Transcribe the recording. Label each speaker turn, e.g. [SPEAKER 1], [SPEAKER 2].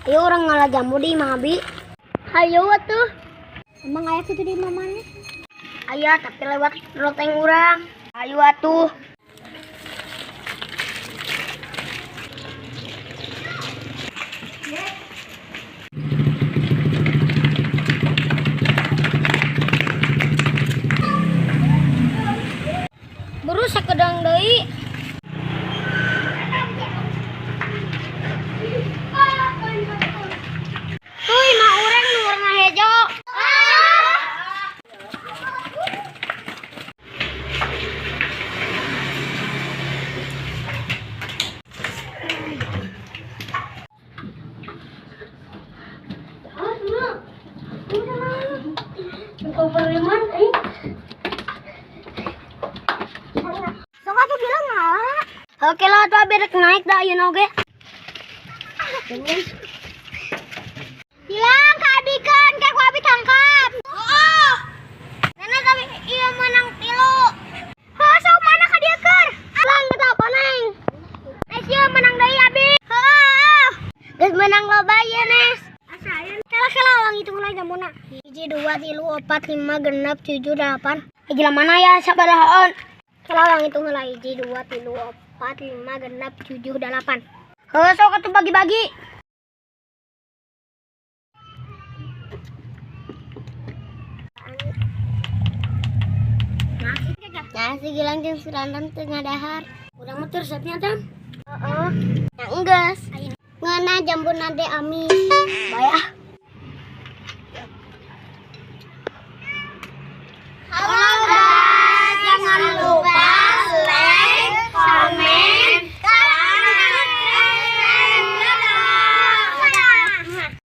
[SPEAKER 1] Ayo urang ngala jambu di imah abi. Hayo atuh. Emang aya kitu di imah maneh? Aya, tapi lewat loteng urang. Ayo atuh. Buru sakedang deui. Tuh imah urang nu warna hejo. Sok atuh bilang ngala. Oke lah atuh abi rek naik dah ayeuna oge. Bilang ka abikeun ke ku abi tangkap. Heeh. Nenek abi ieu menang tilu. Heuh sok mana ka dieu keur? Lang kita apa neng? Nes ieu menang deui abi. Heeh. Geus menang loba ieu Nes. Kala kala urang hitung lagi jambuna. 1 2 3 4 5 6 7 8. Gila mana ya sabarahaan? Kala urang hitung heula 1 2 3 4 5 6 7 8. Heuh sok atuh bagi-bagi. Nah, si Gilang jeung si Rantan teu ngadahar. Urang mah teu resepnya tan. Heeh. Nah, enggeus. Ngeunah jambuna teh amis. Bae ah. Halo guys, jangan lupa